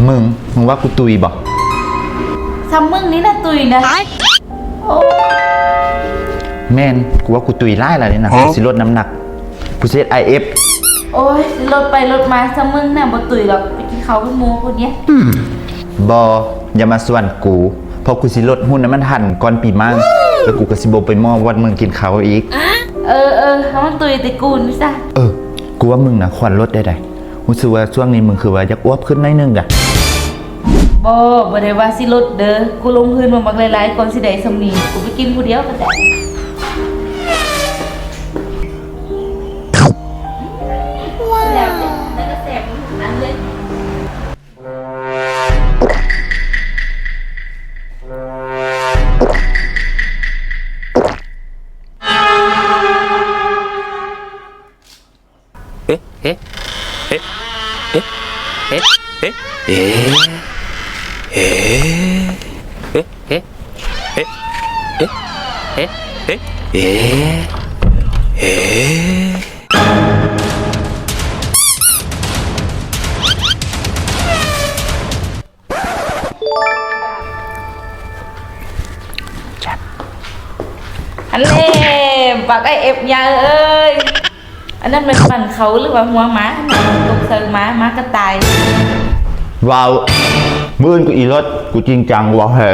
ມຶງ ມຶງວ່າກູຕຸຍບໍ່? ສ່ຳມຶງນີ້ນະຕຸຍນະ. ໂອ້ ແມ່ນ ກູວ່າກູຕຸຍຫຼາຍແລ້ວນີ້ນະ. ຫະ? ກູຊິລົດນ້ຳໜັກ ກູຊິເຮັດໄອເອັຟ. ໂອ້ຍ ລົດໄປລົດມາ ສ່ຳມຶງນະບໍ່ຕຸຍດອກ. ໄປກິນເຂົ້າກັບໝູ່ພຸ້ນເດ. ບໍ່ ຢ່າມາຊວນກູ ເພາະກູຊິລົດຫຸ່ນໃຫ້ມັນທັນກ່ອນປີໃໝ່ ແລ້ວກູກໍຊິບໍ່ໄປມໍວອດມຶງກິນເຂົ້າອີກ. ເອີໆ ໃຫ້ມັນຕຸຍແຕ່ກູນີ້ຊະ. ເອີ ກູວ່າມຶງນະຄວນລົດໄດ້ໃດ. ຮູ້ສຶກວ່າຊ່ວງນີ້ມຶງຄືວ່າຢາກອວບຂຶ້ນໜ້ອຍໜຶ່ງດາ. ບໍ່ ບໍ່ໄດ້ວ່າຊິລົດເດີ. ກູລົງທຶນມາບັກຫຼາຍໆ ກ່ອນຊິໄດ້ສ່ຳນີ້. ກູໄປກິນຜູ້ດຽວກໍໄດ້. ອັນແລ ບັກໄອເອັຟໃຫຍ່ເອີຍ. ອັນນັ້ນແມ່ນປັນເຂົາ ຫຼືວ່າຫົວໝາ? ຕົກໃສ່ໝາ ໝາກະຕ່າຍ. ເວົ້າ ມື້ອື່ນກູອີລົດ ກູຈິງຈັງ ເວົ້າແທ້.